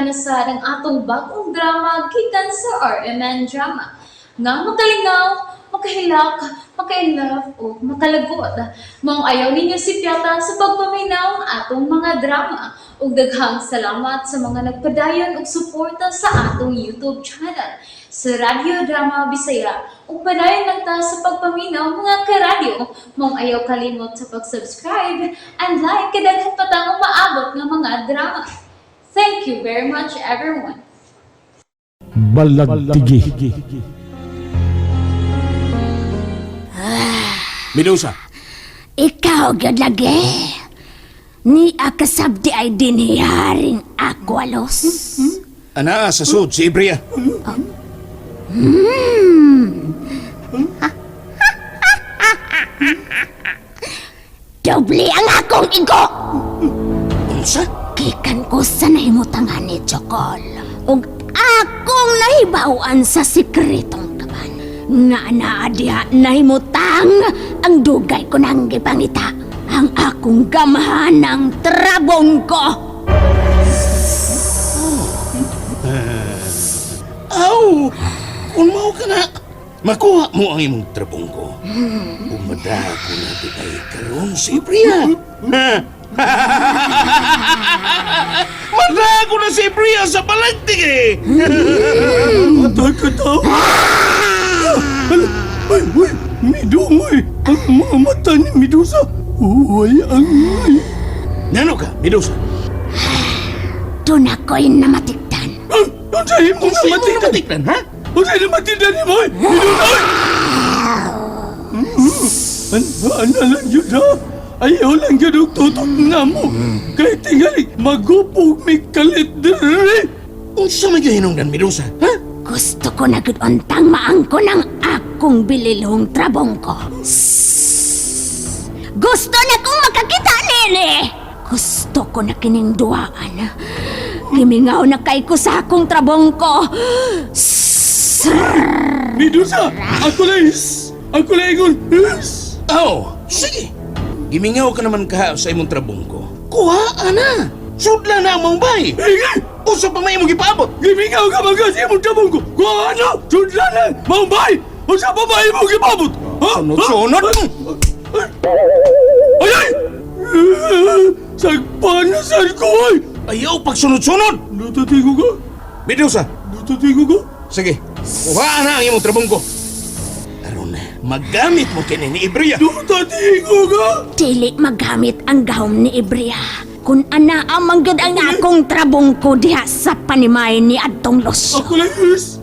na sad ang atong bagong drama gikan sa RMN Drama. Nga makalingaw, makahilak, maka-inlove o makalagot. Maong ayaw ninyo sipyata sa pagpaminaw ang atong mga drama. Ug daghang salamat sa mga nagpadayon og suporta sa atong YouTube channel sa Radyo Drama Bisaya. Ug padayon lang ta sa pagpaminaw, mga karadyo. Maong ayaw kalimot sa pag-subscribe and like kay daghan pa tang umaabot nga mga drama. Thank you very much, everyone. Balagtigi. Medusa, Ikaw gyud lagi. Ni akasabdi ay diniharing Aqualos. Anaa sa sud si Ibria. Doble ang akong igo. Unsa? Gikan ko sa nahimutangan ni Chokol. Ug akong nahibaw-an sa sikretong kaban. Nga naa diha nahimutang ang dugay ko nang gipangita. Ang akong gamhanang trabong ko. Aw! Kung mao ka na, makuha mo ang imong trabong ko. Umadako na di ay karon si Ibria. Madako na si Ibria sa balagtig eh! Patay ka daw! Ala, ay, uy, midungoy! Ang mga mata ni Medusa! Uy, ang ay! Nano ka, Medusa? Doon ako'y namatikdan. Ang, ang sa'yo mo Unsa imong namatikdan! namatikdan, ha? Ang sa'yo namatikdan ni mo! Medusa! Ay! Ano lang yun ha? Ayaw lang yun ang tutok na mo! Kay tingali, magupog may kalit dire! Unsa may gahinungdan, Medusa, ha? Gusto ko na gud untang maangko ng akong bililhong trabong ko. Sss! Gusto na kong makakita nini! Gusto ko na kining duaan. Gimingaw na kay ko sa akong trabong ko. Sss! Medusa! Ako lang! Ako lang ingon! Aw, sige. Gimingaw ka naman ka sa imong trabong ko. Kuha, ana. Sudla na ang maong bay. Ingay! Unsa pa may imong gipaabot? Gimingaw ka mga sa imong tabong ko! Kuha ano? Sudlan na! Maumbay! Unsa pa ba imong gipabot? Ha? Sunod-sunod! Ay! Ay! Sagpan na sad ko ay! Ayaw pagsunod-sunod! Natatigo ka? Medusa, Natatigo ka? sige. Kuha na ang imong trabong ko. Aron na, magamit mo kini ni Ibria. Natatigo ka? Dili magamit ang gahom ni Ibria. Kung ana ang manggad ang akong trabong ko diha sa panimay ni Adtong Losyo. Ako lang is!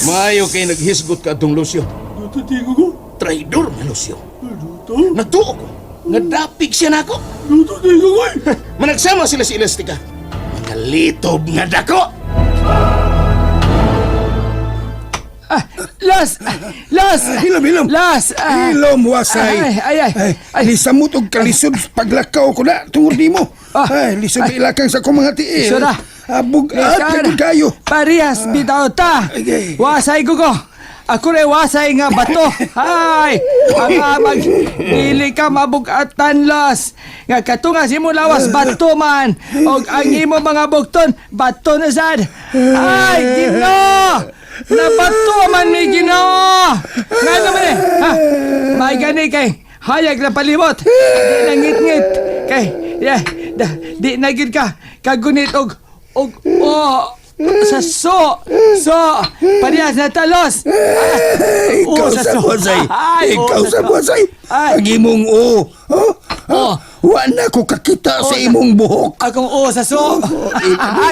Maayo kay naghisgot ka atong Lucio. Natatigo ka? Traidor nga Lucio. Luto? Nagtuo ko. Nga dapig siya nako. Natatigo ka? Managsama sila si Elastica. Mga litob nga dako. Las! Las! Hilom, hilom. Las! Ah. Hilom, wasay. Ay, ay, ay. Ay, lisamot og kalisod paglakaw ko na tungod nimo. Ah. Ay, lisod ilakang sa akong mga tiil. Lisod, ah. Ah, bugat Lisod. na kayo. Parehas bitaw ta! Ay, ay. Wasay ko ko! Ako rin wasay nga bato! Ay! Ang amag, dili ka mabugatan, Los! Nga katunga si mo lawas, bato man! Og ang imo mga bugton, bato na sad! Ay, Ginoo! Nabato man mi Ginoo! Nga naman eh! Ha? May gani kay hayag na palimot! Di na ngit-ngit! Kay, yeah, da, di na gid ka kagunit og og oh, sa so so parehas na talos. Eh, ikaw Oo, sa sa so. wasay. Ay, oo, Ikaw sa sa so. wasay. Ay. Ang imong o. Oh, Oo. Wa na ko kakita sa imong buhok. Akong o sa so. Oh,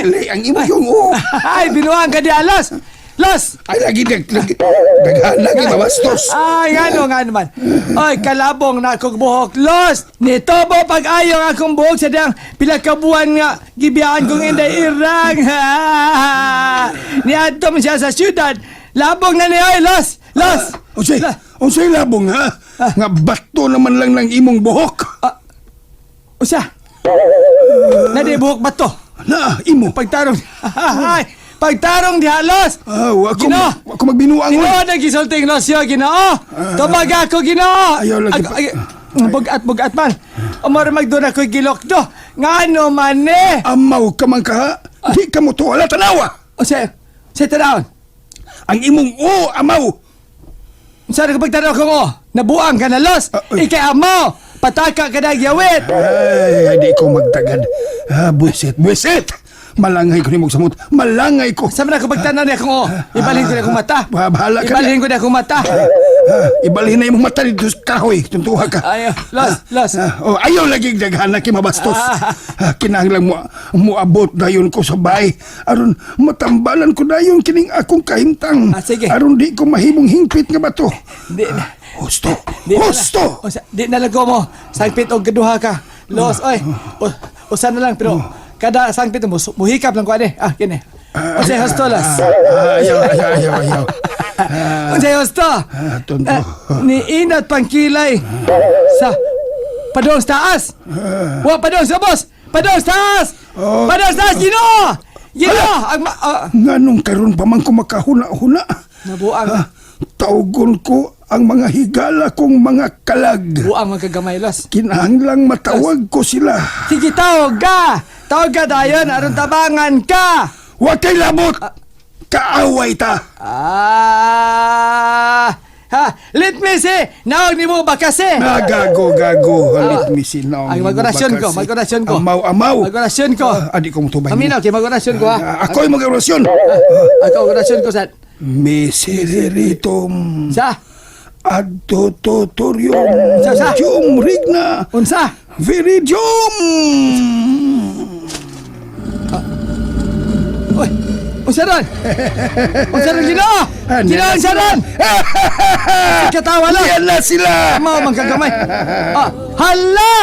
dili, ang imong yung o. Ay, binuang ka di alas. Los. Ay, lagi nag nag daghan lagi mabastos. Ay, ano nga naman. Ay, kalabong na akong buhok. Los! Nitobo pag-ayo ang akong buhok sa diyang pila ka buwan nga gibiyaan kong inday irang. Niadto man siya sa syudad. Labong na niya, ay, Los! Los! Unsay, unsay labong ha? Nga bato naman lang ng imong buhok. Usa! Nadi buhok ba to? Na, imo. Pagtarong. Ay! Pagtarong diha, Los! Ah, wa ko Ginoo! wa ko magbinuang oy. Ginoo, nagisulting Los yo, Ginoo! Tumag ako, Ginoo! Ayaw lagi pa- Bugat, bugat man. Umar magduna ko'y gilok do. Ngano man eh? Amaw ka man ka ha? Di ka mo tuwala tanawa. Unsa? Sa tanawon. Ang imong o amaw. Unsa na kapag tanaw ko mo? Nabuang ka na, Los. Ah, uy. Ikay amaw. Pataka ka na gyawit. Ay, di ko magtagad. Ah, buwisit, buwisit! Malangay ko nimong samot. Malangay ko. Sa man ako pagtanaw niya kung o. Ibalhin ko na akong mata. Ah, bahala ka na. Ibalhin ko na akong mata. Ah, ibalhin na imong mata dito sa kahoy. Tuntuha ka. Ayo, Los, Los. Ah, oh, ayaw lagi daghan na kimabastos. Ah, kinahanglan mo moabot dayon ko sa bahay aron matambalan ko dayon kining akong kahimtang. Ah, sige. Aron di ko mahimong hingpit nga bato. Di, Husto. di na- Husto. Usa, di na lago mo. Sangpit og gaduha ka. Los, oy. O, usa na lang pero kada sangpit mo muhikap lang ko ani. Ah, kini. Unsay husto, Los? Ah, ayaw, ayaw, ayaw, ayaw. Unsay husto? Ah, tonto. Ah, ni inat pangkilay sa padong sa taas. Wa padong sa boss. Padong sa taas. Oh. Padong sa taas, Ginoo. Ginoo, ang Nganong karon pa man ko makahuna-huna. nabuang. Ah, tawgon ko ang mga higala kong mga kalag. Buang magkagamay, Los. Kinahanglang matawag ko sila. Sige, tawag ka! Tawag ka dayon, aron tabangan ka! Wa kay labot. Kaaway ta. Ah! Ha, let me see! Naog ni mo ba kasi? Ah, gago, gago. Halit mi sinaw. Ay, mag-orasyon ko, mag-orasyon ko. Amaw, amaw. Mag-orasyon ko. Ah, adi ko mutubay. Aminaw, kay mag-orasyon ko ha. Ah, ako'y mag-orasyon. Ako, orasyon ko sa... Misereritum Sa? ad totorium Sa, sa. Jum rigna Unsa? viridium. Uy! Unsa ron? Unsa ron, Ginoo? Ah, Ginoo, unsa ron? Katawa lang! Yan na sila. Tama, mangkagamay. Ah, hala!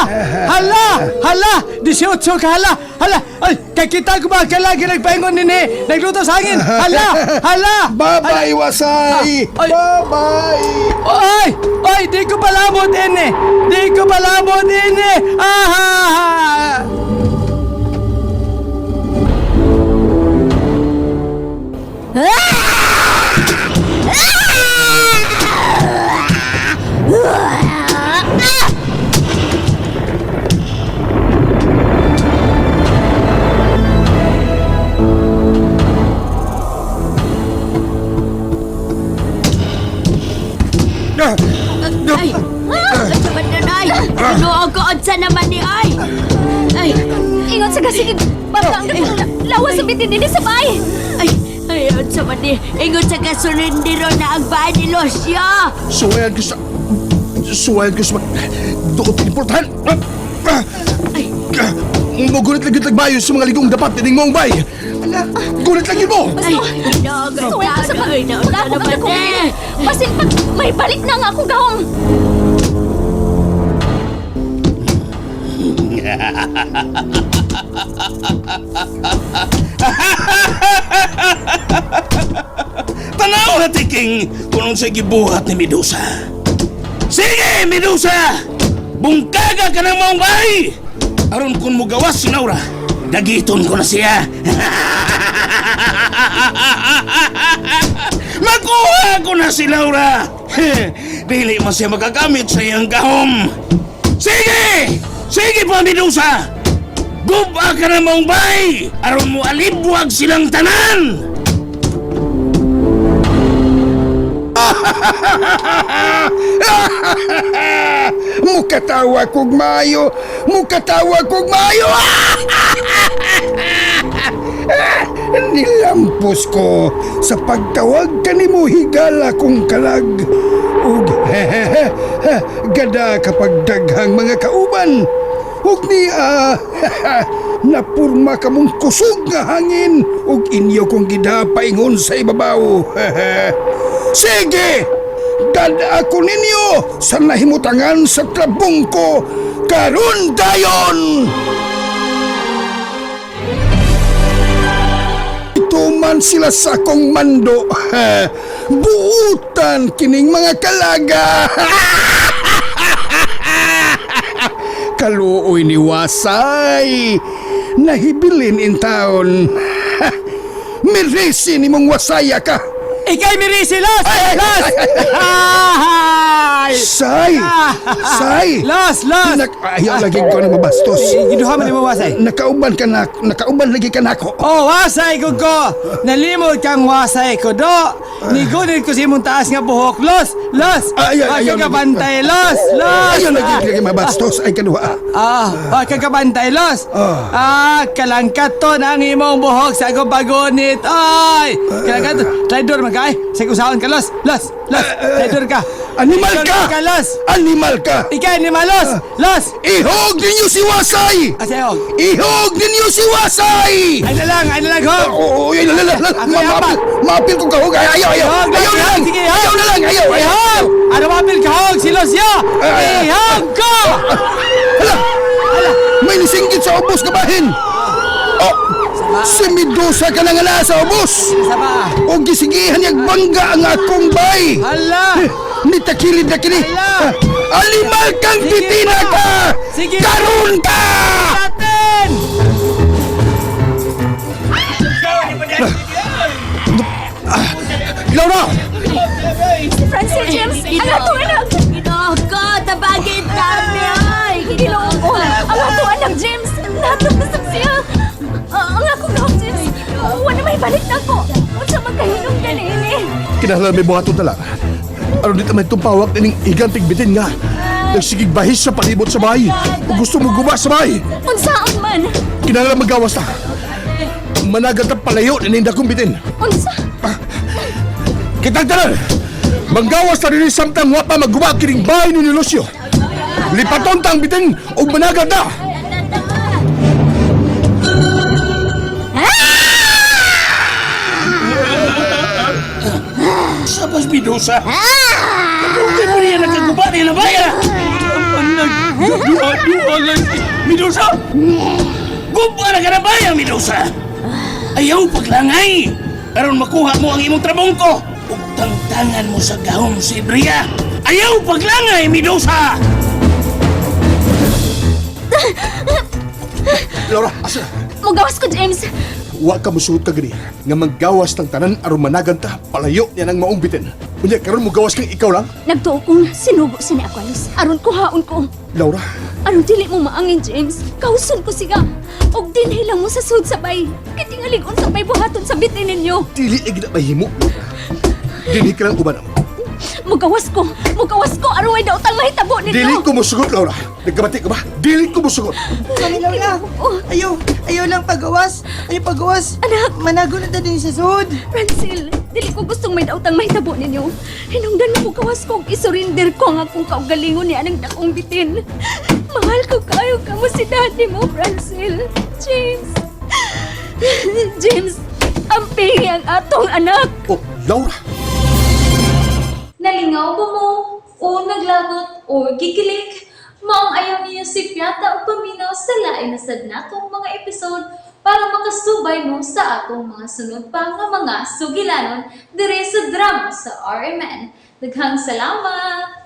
Hala! Hala! 18 ka, hala! Hala! Ay, kakita ko ba kalagi nagpaingon nini? Nagluto sa hangin! Hala! Hala! Bye-bye, Wasay. Ah, ay. Bye-bye. Oy! Oy! Di ko palabot ini! Di ko palabot ini! Ah! Ay, unsa man nun, ay? Tinuog ko, unsa naman ni ay? Ay, Ingon sa gasigig, baka ang lawas sa bitin dinhi sa bay. ay, ay, unsa man ni? Ingon sa gasolindero na ang bahay ni Lucio. Suwayan ko sa... Suwayan ko sa... Duot importanhan! Ay. Mugulit lang yun lagbayo sa mga ligong dapat tining mong bay! Gulit lang yun mo! Ay, tinuog ko, Suway ko sa pag... ay, naunsa Pag ako naman ang ni? Basin pag may balik na nga akong gahom. Tanaw na tiking kung sa gibuhat ni Medusa. Sige, Medusa! Bungkaga ka ng maong bay! Aron kung mugawas si Naura, dagiton ko na siya. Makuha ko na si Laura! Dili man siya magagamit sa iyang gahom. Sige! Sige pa, Medusa! Guba ka ng maong bay! Aron mo alibwag silang tanan! Mukatawa kog maayo. Mukatawa kog maayo. Nilampos ko sa pagtawag kanimo higala kong kalag. Ug gada kapag daghang mga kauban. Ug ni napurma kamong kusog nga hangin ug inyo kong gidapaingon sa ibabaw. Sige! Dad ako ninyo sa nahimutangan sa trabong ko karon dayon! Ito man sila sa akong mando. Buutan kining mga kalaga. Kaluoy ni Wasay. Nahibilin in town. Mirisi ni mong wasaya ka. Ikay mirisi, Los! Ay, ay, Los! ay, Ay! Say! Say! Los, los! Ayaw lagi ko na mabastos. Giduha man nimo, Wasay. Nakauban ka na, nakauban lagi ka nako. Oh, wasay ko ko! Nalimod kang wasay ko, do! Nigunit ko sa imong taas nga buhok. Los! Los! Ay, ay, ayaw Wa ka kabantay, los! Los! Ayaw lagi lagi mabastos ay kaduha. Ah, wa ka kabantay, los! Ah, kalangkaton ang imong buhok sa akong pagunit. Ay! Kalangkaton. Traidor man ka, ay. Sa usaon ka, los! Los! Los! Traidor ka! Animal Traidor ka! ka, los! Animal ka! Ikaw ni Malos! Los! Ihog ninyo si Wasay! Asayog! Ihog ninyo si Wasay! Ay na lang! Ay na lang, hog! Oo, ay, la, la, la, Ako yung maapil, maapil ko kahog. Ay, ayaw, ayaw. Hog, Ayaw na lang. Sige, hog! Ayaw na lang. Ayaw, ayaw. Ihog! Ano maapil ka, hog? Si Lucio! Ay, ay, ay. Ihog ko! Hala! May nisinggit sa ubos kabahin. Oh, si Medusa ka na nga na sa ubos. Sama! O gisigihan niyang bangga ang akong bay. Hala! Nitakilid na kini. Hala! Animal kang Sige titina pa! ka! Sige! Karon ka! Natin! Laura! Francis James, ang ato anak! Ginoo ko, tabagin kami ay! Ginoo ko, ang ato anak James! Natog na sab siya! Ah, ang akong loob, James! Wala may balik na ko! Unsa man kahinungdan ini? Kinahanglan may buhaton na lang. Aron dito may tumpawak nining iganting bitin nga. Nagsigig bahis sa palibot sa bahay. O gusto mo guba sa bahay. Unsaon man? Kinahanglan magawas ta. Managat ta palayo nining dakong bitin. Unsa? Kitang tanan! Manggawas ta rin samtang wa pa magguba kining bahay ni Lucio. Lipaton ta ang bitin ug managat ta. Sabas Medusa! Kadugay mo niya nakaguba niya na baya! Nagduha-duha lang si Medusa! Guba na ka na baya, Medusa! Ayaw paglangay! Aron makuha mo ang imong trabongko! Ug tangtangan mo sa gahom si Ibria! Ayaw paglangay, Medusa! Laura, asa? Mugawas ko, James! Wa ka musuot ka gani nga manggawas tang tanan aron managan ta palayo niya nang maong bitin. Unya karon mogawas kang ikaw lang? Nagtuo kong sinugo si ni Aqualos. Aron kuhaon ko. Laura, Aron dili mo maangin, James. Kauson ko siya. Og dinhi lang mo sa sud sabay. Kitingalig unsa pay buhaton sa bitin ninyo. dili ay gina mahimo. Dili ka lang uban amo. Mugawas ko. Mugawas ko aron way daotang mahitabo ninyo. Dili ko musugot, Laura. Nagkabati ka ba? Dili ko musugot. Mami Laura, ayaw, ayaw lang pagawas. Ayaw pagawas. Anak! Manago na din sa sud. Francil, dili ko gustong may daotang mahitabo ninyo. Hinungdan mo mugawas ko og isurrender ko ang akong kaugalingon ni anang dakong bitin. Mahal ko kayo kamo si daddy mo, Francil. James. James, ampingi ang atong anak. Oh, Laura. Nalingaw ba mo? O naglagot o gikilig? Maong ayaw niyo si Piata o paminaw sa lain na sad natong mga episode para makasubay mo sa atong mga sunod pa nga mga sugilanon dire sa drama sa RMN. Daghang salamat!